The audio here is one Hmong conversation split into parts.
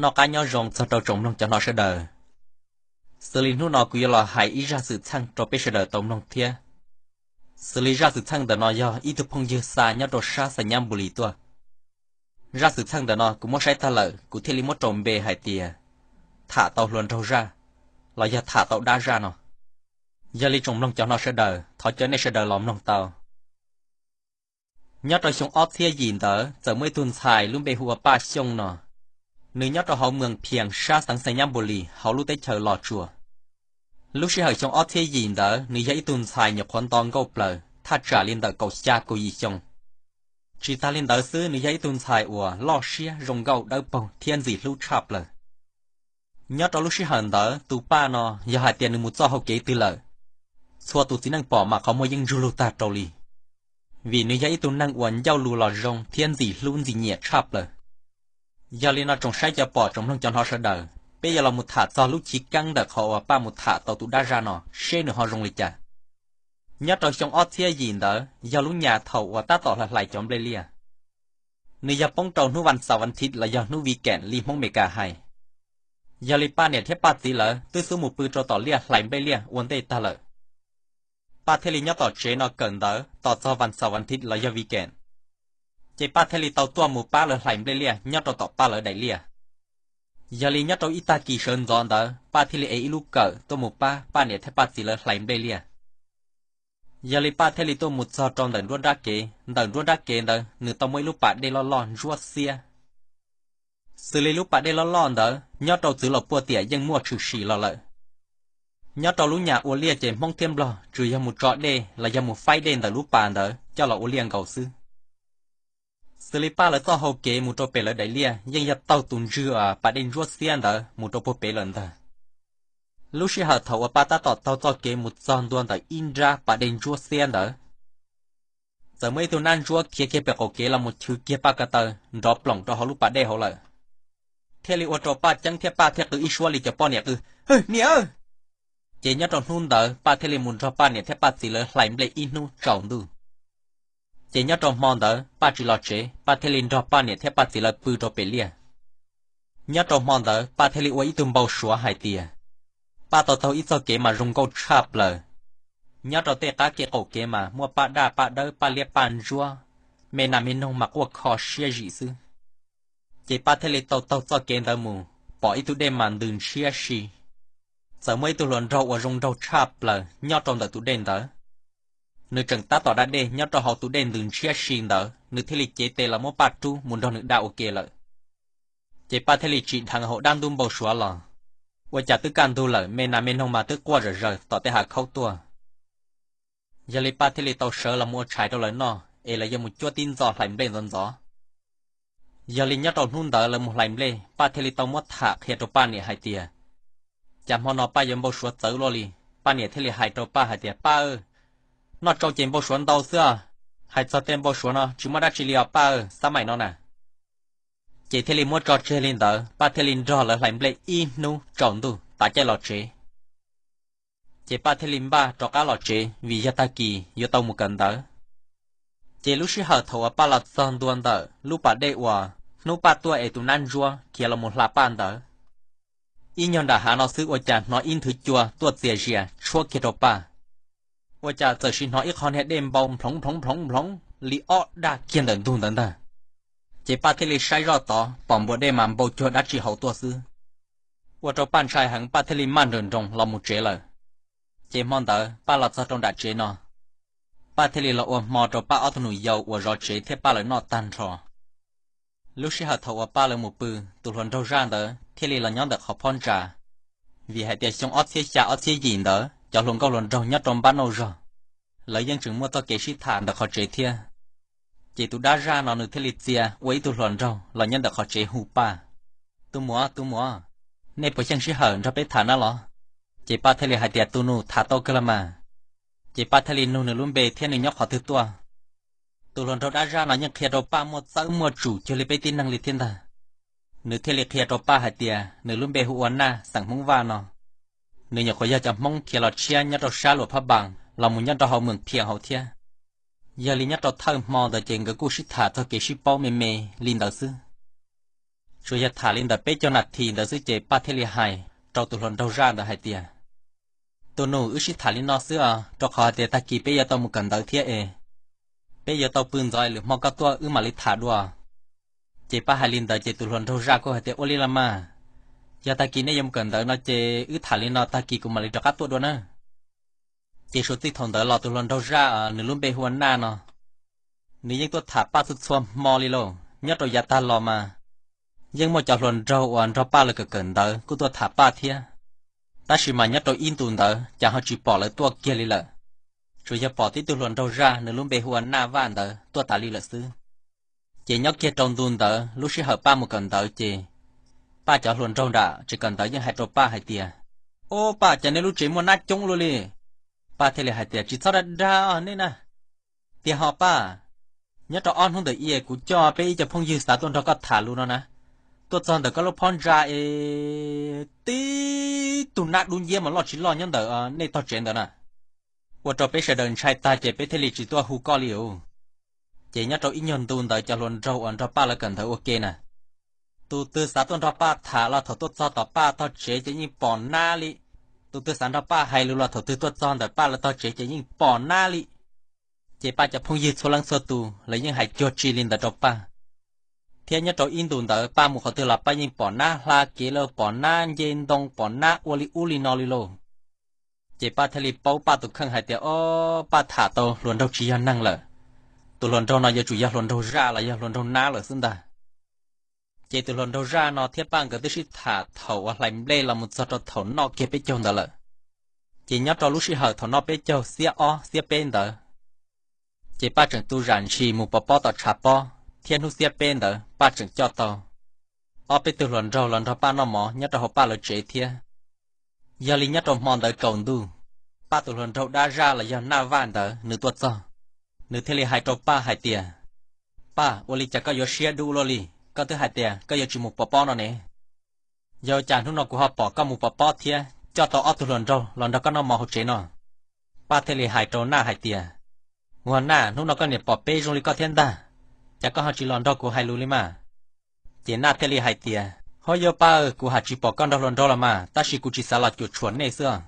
Noj qab nyob zoo txog rau tsoom mloog cov hnov sawv daws. Xws li hnub no kuv yuav los hais ib zaj xwm txheej rau peb sawv daws tau mloog thiab. Xws li zaj xwm txheej ntawm no yog ib tug phooj ywg xa nyob rau sab Xais Nyab Npus Lis tuaj. Zaj xwm txheej ntawm no kuv muab saib tag lawm kuv thiaj li muab rau npe hais tias tham tau hluas nraug zaj, los yog tham tau dab zaj no. Yog li tsoom mloog cov hnov sawv daws, thov caw nej sawv daws los mloog tau. Nyob rau xyoo ob txhiab yim ntawd txawm muaj ib tug ntxhais lub npe hu ua Paj Xyooj no. Nws nyob rau hauv Moos Phias sab xeev Xais Nyab Npus Lis hauv lub teb chaws Los Tsuas. Lub sij hawm xyoo ob txhiab yim ntawd nws yog ib tug ntxhais nyuam qhuav nto nkauj plaws thaj tsam li ntawm kaum xya kaum yim xyoo. Tsis tas li ntawd xwb, nws yog ib tug ntxhais uas loj siab zoo nkauj dawb paug thiab ntxim hlub tshaj plaws. Nyob rau lub sij hawm ntawd tus Paj no yog hais tias nws mus txoj hau kev twg lawm, txhua tus txiv neej pom mas qhov muag yeej ntsug lug tag rau li, vim nws yog ib tug neeg uas ncauj lus los zoo thiab ntxim hlub ntxim nyiam tshaj plaws. Yog li no tsoom saib cov pom tsoom mloog cov hnov sawv daws, peb yuav los mus tham txog lub chiv keeb ntawm qhov uas Paj mus tham tau tus dab zaj no seb nws ho zoo li cas. Nyob rau xyoo ob txhiab yim ntawd yog lub nyas thaum uas tab tom hlais hlais cov nplej liaj. Nws yog poob rau hnub vas xaum vas thiv los yog hnub weekend li Hmoob Meskas hais. Yog li Paj niam thiab Paj txiv lawv twb xub mus pw rau tom liaj hlais nplej liaj ua ntej tag lawm. Paj thiaj li nyob tom tsev no kawm ntawv tos txog vas xaum vas thiv los yog weekend, ces Paj thiaj li tau tuaj mus pab lawv hlais nplej liaj nyob rau tom Paj lawv daim liaj. Yog li nyob rau ib tag kis sawv ntxov ntawd Paj thiaj li ev ib lub kawm tuaj mus pab Paj niam thiab Paj txiv lawv hlais nplej liaj. Yog li Paj thiaj li tuaj mus txog rau ntawm nruab nrab kev, ntawm nruab nrab kev ntawd nws tau muaj ib lub pas dej loj loj ntsuab xiab. Xws li lub pas dej loj loj ntawd nyob rau txwv los puag tiam yeej muaj tshwm sim los lawm. Nyob rau lub nyas ua liaj ces Hmoob thiab Nplog tsuas yog mus tso dej los yog mus faib dej ntawm lub pas ntawd coj los ua liaj nkaus xwb. Xws li Paj lawv txoj hau kev mus rau pem lawv daim liaj yeej yog taug tus ntswg pas dej ntsuab xiab ntawd mus rau puag pem lawm ntag. Lub sij hawm thaum uas Paj tab tom taug txoj kev mus txog ntua ntawm ib nrab pas dej ntsuab xiab ntawd, txawm muaj ib tug nab ntsuab khiav kiag pem qaum kev los mus chwv kiag Paj ko taw nrov ploom rau hauv lub pas dej hauv lawm, thiaj li ua rau Paj ceeb thiab Paj thiaj qw ib suab li cov poj niam qw, Hwj, niam! Ces nyob rau hnub ntawd Paj thiaj li mus nrog Paj niam thiab Paj txiv lawv hlais nplej ib hnub tsaus ntuj. Ces nyob rau hmo ntawd Paj tsis los tsev, Paj thiaj li nrog Paj niam thiab Paj txiv lawv pw rau pem liaj. Nyob rau hmo ntawd Paj thiaj li ua ib tug npau suav hais tias Paj tau taug ib txoj kev mas zoo nkauj tshaj plaws. Nyob rau tej qab kev qaum kev mas muaj paj daj paj dawb paj liab paj ntsuab, me nas me noog mas quaj kho siab zim xwb. Ces Paj thiaj li tau taug txoj kev ntawd mus, pom ib tug dej mas ntws ntshiab si. Txawm muaj ib tug hluas nraug uas zoo nraug tshaj plaws nyob rau ntawm tus dej ntawd. Nws tseem tab tom da dej nyob rau hauv tus dej ntws ntshiab si ntawd, nws thiaj li cev tes los muab Paj rub mus nrog nws da ua ke lawm. Ces Paj thiaj li tsim dheev hauv dab ntub npau suav los, ua cas twb kaj ntug lawm me nas me noog mas twb quaj zom zaws tom tej hav khaub tuaj. Yog li Paj thiaj li tau sawv los mus ua tshais rau lawv noj es lawv yuav mus cuab tib ntxo hlais nplej ntxov ntxov. Yog li nyob rau hnub ntawd lawv mus hlais nplej, Paj thiaj li tau muab tham qhia rau Paj niam hais tias, cas hmo no Paj yuav npau suav txawv luaj li. Paj niam thiaj li hais rau Paj hais tias, Paj, noj tsau ces npau suav ntau xwb os. Hais txog tej npau suav no tsis muaj dab tsi li os Paj, xab maim no na. Ces thiaj li muab tso tseg li ntawd, Paj thiaj li nrog lawv hlais nplej ib hnub tsaus ntuj tav caij los tsev. Ces Paj thiaj li npaj rov qab los tsev vim yog tag kis yuav tau mus kawm ntawv. Ces lub sij hawm thaum uas Paj los txog ntua ntawm lub pas dej uas hnub Paj tuaj es tus nab ntsuab khiav los mus hla Paj ntawd, ib nyuag nram hav no xwb ua cas hnov ib nthwv cua tuaj txias zias tshuab kiag rau Paj. Ua cas txawm sim hnov ib qho niag dej npau nploov nploov nploov nploov li ob daj kiag ntawm ntug ntawd ntag. Ces Paj thiaj li saib zoj tod pom npuas dej mas npau cuag dab tsi hauv tuaj xwb. Ua rau Paj ntshai heev, Paj thiaj li maj nroos nroos los mus tsev lawm. Ces hmo ntawd Paj los txog rau nram tsev no, Paj thiaj li los ua hmo rau Paj ob tug nus yau uas zov tsev thiab Paj lawv noj tag nrho. Lub sij hawm thaum uas Paj lawv mus pw, tus hluas nraug zaj ntawd thiaj li los nyob ntawm qhov phab ntsa, vim hais tias xyoo ob txhiab xya ob txhiab yim ntawd cov hluas nkauj hluas nraug nyob rau npab nauj zog, lawv yeej tseem muaj txoj kev sib tham ntawm qhov tsev thiab. Ces tus dab zaj no nws thiaj li txia ua ib tug hluas nraug los nyob ntawm qhov tsev hu Paj, Tus muam, tus muam, nej puas xyeej sij hawm nrog peb tham na los? Ces Paj thiaj li hais tias, Tus nus, tham tau kawg los mas. Ces Paj thiaj li nug nws lub npe thiab nws nyob qhov twg tuaj. Tus hluas nraug dab zaj no yeej qhia rau Paj muaj txawb muaj tsum cuag li peb tib neeg li thiab ntag. Nws thiaj li qhia rau Paj hais tias nws lub npe hu ua Naj, xeem Hmoob Vaj no. Nws nyuam qhuav yog cov Hmoob khiav los tshiab nyob rau sab Luam Phaj Npas los mus nyob rau hauv Moos Phias hauv thiab. Yog li nyob rau thawj hmo ntawd ces nkawd kuj sib tham txog kev sib paub me me li ntawd xwb. Tsuas yog tham li ntawm peb caug nas this ntawd xwb ces Paj thiaj li hais rau tus hluas nraug zaj ntawd hais tias, Tus nus, wb sib tham li no xwb os, rau qhov hais tias tag kis peb yuav tau mus kawm ntawv thiab es peb yuav tau pw ntxov, lwm hmo koj tuaj wb mam li tham dua. Ces Paj hais li ntawd ces tus hluas nraug zaj kuj hais tias, Ua li los mas, yog tag kis nej yuav mus kawm ntawv no ces wb tham li no, tag kis kuv mam li rov qab tuaj dua na. Ces suav txij thaum ntawd los tus hluas nraug zaj nws lub npe hu ua Naj no, nws yeej tuaj tham Paj txhua txhua hmo li lauj. Nyob rau yav tag los mas yeej muaj cov hluas nraug uas nrog Paj lawv kawm kawm ntawv kuj tuaj tham Paj thiab, tab sis mas nyob rau ib ntus ntawd cas ho tsis pom lawv tuaj kiag li lawm. Tsuas yog pom tib tug hluas nraug zaj nws lub npe hu ua Naj Vaj ntawd tuaj tas li lawm xwb. Ces nyob kiag rau ntu ntawd lub sij hawm Paj mus kawm ntawv ces Paj cov hluas nraug nram tsev kawm ntawv yeej hais rau Paj hais tias, Ob Paj, cas nej lub tsev muaj nab coob luaj li? Paj thiaj li hais tias, Tsis txhob dag dag nej na. Tiag ho Paj, nyob rau ob hnub ntawm i kuv coj peb ib co phooj ywg xav tuaj nrog koj tham lus no na, tuaj txog ntawm koj lub phab ntsa es tib tug nab dub nciab mas loj tsis loj nyob ntawm nej tog tsev ntawd na. Ua rau peb sawv daws ntshai tag ces peb thiaj li tsis tuaj hu koj li os. Ces nyob rau ib nyuag ntu ntawd cov hluas nraug uas nrog Paj lawv kawm ntawv ua ke na, tus twg xav tuaj nrog Paj tham los thaum tuaj txog tom Paj tog tsev ces yeej pom nab li. Tus twg xav nrog Paj hais lus los thaum twg tuaj txog ntawm Paj lawv tog tsev ces yeej pom nab li. Ces Paj cov phooj ywg txhua leej txhua tus lawv yeej hais cuag tsi li ntawd rau Paj. Thiab nyob rau ib ntus ntawd Paj mus qhov twg los Paj yeej pom nab hla kev lawm, pom nab nce ntoo, pom nab ua li ub li no li lauj. Ces Paj thiaj li paub Paj tus kheej hais tias, Ob Paj, tham tau hluas nraug tsis yog neeg lawm. Tus hluas nraug no yuav tsum yog hluas nraug zaj los yog hluas nraug nab lawm xwb ntag. Ces tus hluas nraug zaj no thiab Paj nkawd twb sib tham thaum uas hlais nplej los mus txog rau thaum noj kiag peb caug ntawd lawm. Ces nyob rau lub sij hawm thaum noj peb caug xiab ob xiab peb ntawd, ces Paj tseem tu zam ntshis mus pov pob tom tshav pob thiab hnub xiab peb ntawd Paj tseem coj tau ob peb tug hluas nraug los nrog Paj noj mov nyob rau hauv Paj lawv tsev thiab. Yog li nyob rau hmo ntawd tsaus ntuj, Paj tus hluas nraug dab zaj los yog Naj Vaj ntawd nws tuaj txog, nws thiaj li hais rau Paj hais tias, Paj, ua li cas koj yuav siab dub luaj li? Koj twb hais tias koj yuav tsis mus pov pob no ne. Yog cas hnub no kuv ho pom koj mus pov pob thiab coj tau ob tug hluas nraug los nrog koj noj mov hauv tsev no? Paj thiaj li hais rau Naj hais tias, Ua Naj, hnub no koj niam pom peb zoo li koj thiab ntag, cas koj ho tsis los nrog kuv hais lus li mas? Ces Naj thiaj li hais tias, Ho yog Paj, kuv hais tsis pom koj nrog hluas nraug los mas, tab sis kuv tsis xav los cuam tshuam nej xwb.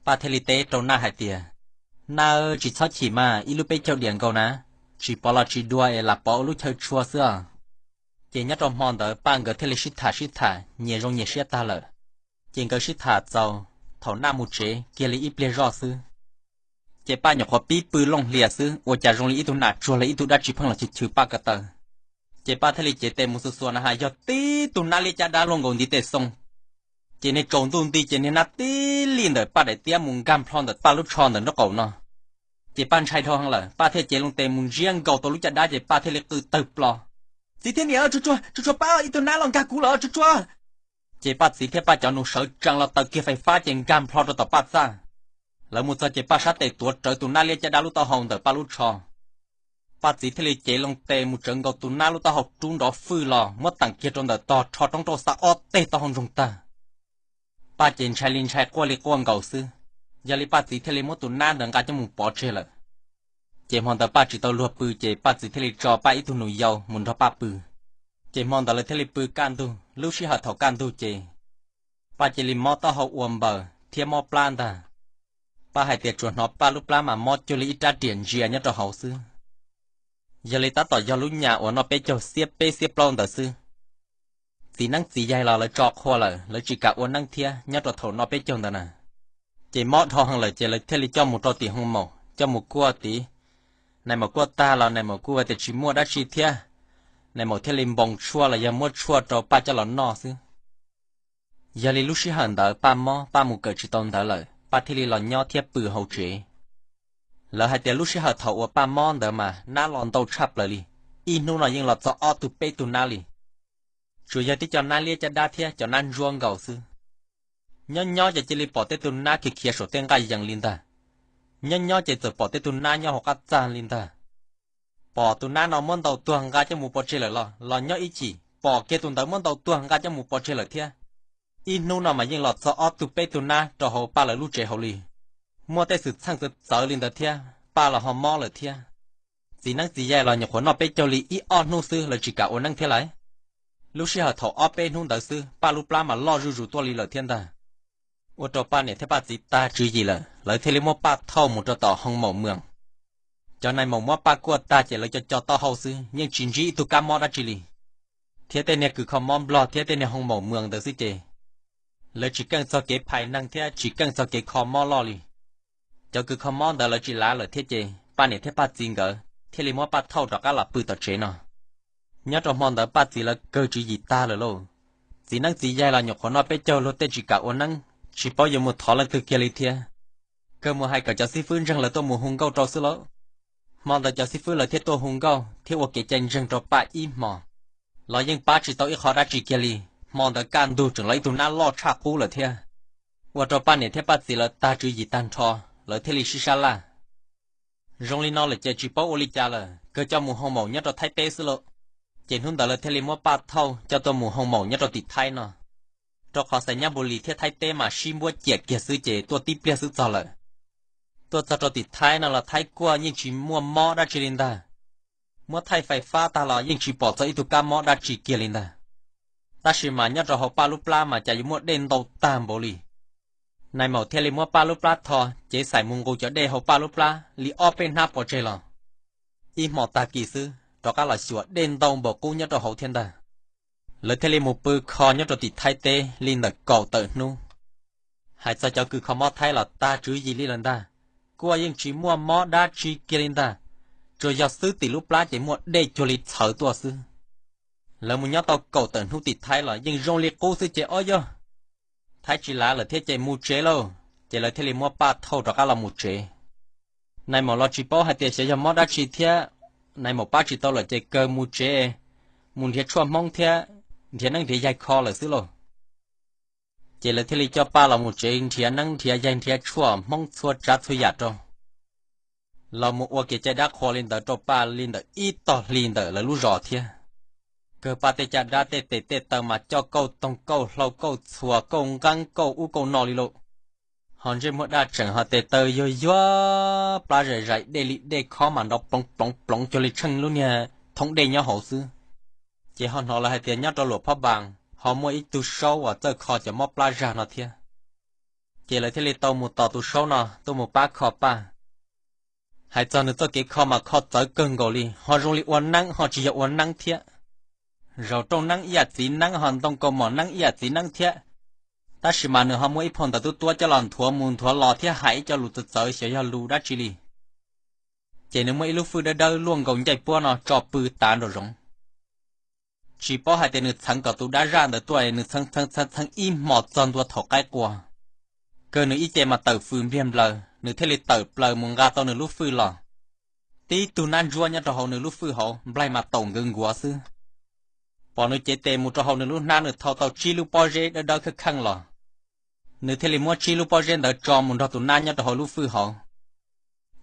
Paj thiaj li teb rau Naj hais tias, Naj, tsis txhob chim mas, ib lub peb caug diam nkaus na, tsis pov los tsis dua es lam pov ua lub chaw tshua xwb. Ces nyob rau hmo ntawd Paj nkawd thiaj li sib tham sib tham nyias zoo nyias siab tag lawm. Ces nkawd sib tham txaus, thaum Naj mus tsev kiag li ib pliag zoj xwb, ces Paj nyuam qhuav pib pw looj hlias xwb, ua cas zoo li ib tug nas tsuag los ib tug dab tsi pheej los chwv chwv Paj ko taw. Ces Paj thiaj li cev tes mus xuas xuas na has, yog tib tug nab liab caj dab luaj nkaus ntiv tes xoo. Ces niag tsaus ntuj nti ces niag nab tib li ntawm Paj daim tiab mus nkag nplho ntawm Paj lub tsho ntawm nraub qaum no. Ces Paj ntshai dhau heev lawm, Paj thiaj cev loo tes mus ntsiab nkaus tau lub caj dab ces Paj thiaj li qw tawg plo, Txiv thiab niam, tsuag tsuag, tsuag tsuag, pab ib tug nab los nkag kuv lawm, tsuag tsuag. Ces Paj txiv thiab Paj cov nus sawv tsees los taws kiag fais fab ces nkag nplho rau tom Paj txaj. Lawv mus txog ces Paj sab tes tuav rawv tus nab liab caj dab lub taub hau ntawm Paj lub tsho. Paj txiv thiaj li cev loo tes mus tsawv nkaus tus nab lub taub hau rub nrov fwj los muab teem kiag rau ntawm tog rho roob rau xa ob teg taub hau ntsoog tag. Paj ces ntshai li ntshai quaj li quaj nkaus xwb. Yog li Paj txiv thiaj li muab tus nab ntawd nqa coj mus pov tseg lawm. Ces hmo ntawd Paj tsis tau luag pw ces Paj txiv thiaj li tso Paj ib tug nus yau mus nrog Paj pw. Ces hmo ntawd lawv thiaj li pw kaj ntug, lub sij hawm thaum kaj ntug ces Paj cia li mob taub hau ua npaws thiab mob plab ntag. Paj hais tias tsuas hnov Paj lub plab mas mob cuag li ib rab riam ntsia nyob rau hauv xwb. Yog li tab tom yog lub nyam uas noj peb caug xiab peb xiab plaub ntawd xwb. Txiv neeb txiv yaig los lawv tso qhua lawm, lawv tsis kam ua neeb thiab nyob rau thaum noj peb caug ntawd na. Ces mob dhau heev lawm ces lawv thiaj li coj mus rau tim hoo maum, coj mus kuaj tid. Nais maum kuaj tag los nais maum kuj hais tias tsis muaj dab tsi thiab. Nais maum thiaj li npoo tshuaj los yog muab tshuaj rau Paj coj los noj xwb. Yog li lub sij hawm ntawd Paj mob, Paj mus kawm tsis tau ntawv lawm, Paj thiaj li los nyob thiab pw hauv tsev. Lawv hais tias lub sij hawm thaum uas Paj mob ntawd mas nab los ntau tshaj plaws li, ib hnub no yeej los txog ob tug peb tug nab li. Tsuas yog tib co nab liab caj dab thiab cov nab ntsuab nkaus xwb. Nyob nyob ces cia li pom tej tug nab khiav khiav saum tej nqaj yees li ntag. Nyob nyob ces txawm pom tej tug nab nyob hauv qab txaj li ntag. Pom tus nab no muab ntaus tuag nqa coj mus pov tseg lawm los los nyob ib chim pom kiag tus ntawd muab ntaus tuag nqa coj mus pov tseg lawm thiab. Ib hnub no mas yeej los txog ob tug peb tug nab rau hauv Paj lawv lub tsev hauv li. Muaj tej xwm txheej txawv txawv li ntawd thiab, Paj los ho mob lawm thiab. Txiv neeb txiv yaig los nyuam qhuav noj peb caug li ib ob hnub xwb lawv tsis kam ua neeb thiab lawm. Lub sij hawm thaum ob peb hnub ntawd xwb Paj lub plab mas loj zuj zus tuaj li lawm thiab ntag. Ua rau Paj niam thiab Paj txiv tag tswv yim lawm, lawv thiaj li muab Paj thauj mus rau tom Hoo Maum Mwm. Cov nai maum muab Paj kuaj tag ces lawv co co taub hau xwb, yeej tsis ntsib ib tug kab mob dab tsi li. Thiab tej niag kws kho mob Nplog thiab tej niag Hoo Maum Mwm ntawd xwb ces lawv tsis keej txog kev phais neeg thiab tsis keej txog kev kho mob loj li. Cov kws kho mob ntawd lawv tsis lav lawm thiab ces Paj niam thiab Paj txiv nkawd thiaj li muab Paj thauj rov qab los pw tom tsev no. Nyob rau hmo ntawd Paj txiv lawv kawg tswv yim tag lawm lauj. Txiv neeb txiv yaig los nyuam qhuav noj peb caug luag tej tsis kam ua neeb, tsis paub yuav mus thov leej twg kiag li thiab. Kawg mus hais kom cov xib fwb ntseeg lawv tuaj mus hu nkauj rau xwb lauj. Hmo ntawd cov xib fwb lawv thiaj tuaj hu nkauj thiab ua kev cai ntseeg rau Paj ib hmo, los yeej pab tsis tau ib qho dab tsi kiag li. Hmo ntawd kaj ntug tseem los ib tug nab loj tshaj qub lawm thiab. Ua rau Paj niam thiab Paj txiv lawv tag tswv yim tag nrho, lawv thiaj li sib sab laj. Zoo li no lawm ces tsis paub ua li cas lawm, kawg coj mus hoo maum nyob rau Thaib teb xwb lauj. Ces hnub ntawd lawv thiaj li muab Paj thauj coj tuaj mus hoo maum nyob rau tim Thaib no, rau qhov Xais Nyab Npu Lis thiab Thaib teb mas sib npuab ciam kiag xwb ces tuaj tib pliag xwb txog lawm. Tuaj txog rau tim Thaib no los Thaib kuaj yeej tsis muaj mob dab tsi li ntag. Muab thaij fais fab tag los yeej tsis pom txog ib tug kab mob dab tsi kiag li ntag. Tab sis mas nyob rau hauv Paj lub plab mas cas yuav muaj dej ntau tag npaum li. Nai maum thiaj li muab Paj lub plab tho, cev xaim mus nqus cov dej hauv Paj lub plab li ob peb hnab pov tseg los, ib hmo tag kis xwb rov qab los xyuas dej ntau npaum qub nyob rau hauv thiab ntag. Lawv thiaj li mus pw kho nyob rau tim Thaib teb li ntawm kaum tawm hnub. Hais txog cov kws kho mob Thaib los tag tswv yim li lawm ntag, kuaj yeej tsis muaj mob dab tsi kiag li ntag, tsuas yog xwb tim lub plab ces muaj dej cuag li txhawv tuaj xwb. Lawv mus nyob tau kaum tawm hnub tim Thaib los yeej zoo li qub xwb ces ob yog Thaib tsis lav lawm thiab ces mus tsev lauj. Ces lawv thiaj li muab Paj thauj rov qab los mus tsev. Nai maum los tsis paub hais tias xyov yog mob dab tsi thiab, nai maum pab tsis tau lawm ces kawg mus tsev, mus nrhiav tshuaj Hmoob thiab nrhiav neeb nrhiav yaig kho lawm xwb lauj. Ces lawv thiaj li coj Paj los mus tsev nrhiav neeb nrhiav yaig nrhiav tshuaj Hmoob txhua tsav txhua yam rau, los mus ua kev cai dab qhuas li ntawd rau Paj li ntawm ib tog hli ntawm lawv lub zos thiab. Kawg Paj tej caj dab tej tes tej taw mas coj kauj toog kauj hlau kauj txhuas kauj nqeeb kauj ub kauj no li lauj. Ho ntsej muag daj tseem ho tes taw yuag yuag, plab zais zais dej li dej khob mas nrov ploov ploov ploov cuag li tsheej lub niag thoob dej nyob hauv xwb. Ces ho hnov lawv hais tias nyob rau Luam Phob Npas ho muaj ib tug saub uas txawj kho cov mob plab zag no thiab. Ces lawv thiaj li tau mus tos tus saub no tuaj mus pab kho Paj. Hais txog nws txoj kev kho mas kho txawv kawg nkaus li, ho zoo li ua neeb ho tsis yog ua neeb thiab. Zaum rooj neeb ib yam txiv neeb ho ntoo kaus mom neeb ib yam txiv neeb thiab. Tab sis mas nws ho muaj ib phau ntawv tub tuab coj los nthuav mus nthuav los thiab hais ib co lus txawv txawv xyov yog lus dab tsi li. Ces nws muaj ib lub fwj dawb dawb luaj nkaus ncaij puab no tso pw tav nraum zoov. Tsis paub hais tias nws txheev kom tus dab zaj ntawd tuaj, nws txheev txheev txheev ib hmos txog ntua thaum qaib qua. Kawg nws ib ce mas tawm fws npliag nplaws, nws thiaj li tawm plaws mus nqa tau nws lub fwj los. Tib tug nab ntsuab nyob rau hauv nws lub fwj hauv, nplaig mas taum nkaws nkuav xwb. Pom nws cev tes mus rau hauv nws lub hnab, nws thau tau tsib lub pob zeb dawb dawb kheej kheej los. Nws thiaj li muab tsib lub pob zeb ntawd tso mus nrog tus nab nyob rau hauv lub fwj hauv.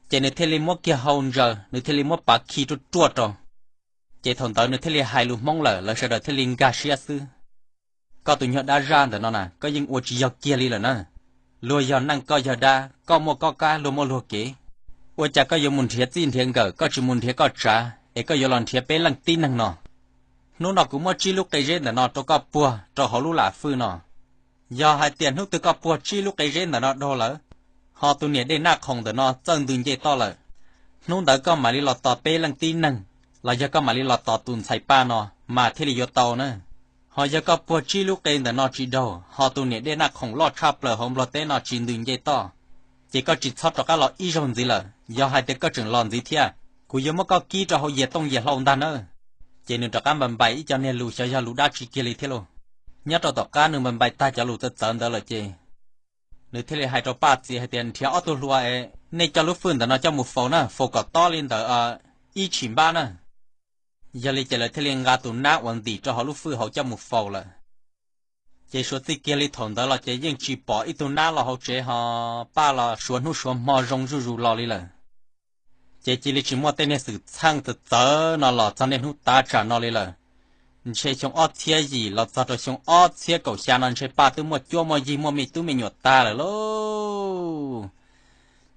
Ces nws thiaj li muab kiag hau ntsaws, nws thiaj li muab pav khi ruaj ruaj rau. Ces thaum ntawd nws thiaj li hais lus Hmoob lawm, lawv sawv daws thiaj li nkag siab xwb. Koj tus nyuag dab zaj ntawm no na, koj yeej ua tsis yog kiag li lawm na. Luag yog neej koj yog dab, koj muaj koj kab luag muaj luag kev. Ua cas koj yuav mus nrhiav txij nrhiav nkawm, koj tsis mus nrhiav koj tsav es koj yuav los nrhiav peb leej tib neeg no? Hnub no kuv muab tsib lub qe zeb ntawm no rau koj puag rau hauv lub lam fwj no. Yog hais tias hnub twg koj puag tsib lub qe zeb ntawm no daug lawm, ho tus niam dej naj khoom ntawm no txawj ntws nce toj lawm, hnub ntawd koj mam li los tos peb leej tib neeg, los yog koj mam li los tos tus ntxhais Paj no mas thiaj li yuav tau na. Ho yog koj puag tsib lub qe ntawm no tsis daug, ho tus niam dej naj khoom loj tshaj plaws hauv Nplog teb no tsis ntws nce toj, ces koj tsis txhob rov qab los ib zaug ntxiv lawm. Yog hais tias koj tseem los ntxiv thiab, kuv yuav muab koj kib rau hauv yias tooj yias hlau ntag nawb. Ces nws rov qab npais npais ib co niag lus xyov yog lus dab tsi kiag li thiab lauj. Nyob rau tom qab nws npais npais tag cov lus txawv txawv ntawd lawm ces nws thiaj li hais rau Paj txiv hais tias, nrhiav ob tug hluas es nej coj lub fwj ntawm no coj mus faus na, faus kom tob li ntawm ib tshim npab na. Yog li ces lawv thiaj li nqa tus nab uas ntim rau hauv lub fwj hauv coj mus faus lawm. Ces suav txij kiag li thaum ntawd los ces yeej tsis pom ib tug nab los hauv tsev ho Paj los suav hnub suav hmo zoo zuj zus los li lawm. Ces cia li tsis muaj tej niag xwm txheej txawv txawv no los txog niaj hnub tav tsam no li lawm. Ntshe xyoo ob txhiab yim los txog rau xyoo ob txhiab kaum xya no ntshe Paj twb muaj cuab muaj yig muaj me tub me nyuam tag lawm lauj.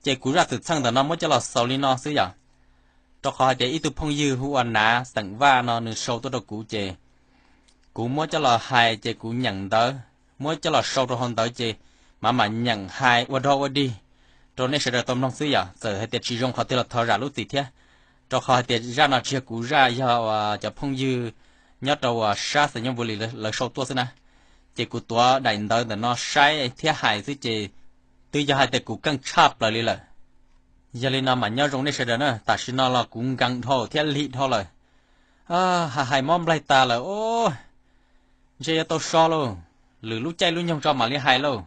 Ces kuv zaj xwm txheej ntawm no muab coj los xaus li no xwb yom. Rau qhov hais tias ib tug phooj ywg hu ua Nav xeem Vaj no nws sau tuaj rau kuv ces Kuv muab coj los hais ces kuv nyeem ntawv, muab coj los sau rau hauv ntawv ces mam mam nyeem hais ua dog ua dig rau nej sawv daws tau mloog xwb yom. Txawm hais tias tsis zoo qhov twg los thov zam lub txim thiab, rau qhov hais tias zaj no tsis yog kuv zaj, yog uas cov phooj ywg nyob rau uas sab Xais Nyooj Npu Lis lawv sau tuaj xwb na. Ces kuv tuav daim ntawv ntawm no saib thiab hais xwb ces twb yog hais tias kuv keej tshaj plaws li lawm. Yog li no mas nyob zoo nej sawv daws na, tam sim no los kuv nkees dhau thiab lig dhau lawm, hais hais mob nplaig tas lawm os. Ntshe yuav tau so lauj, lwm lub caij lub nyoog tso mam li hais lauj.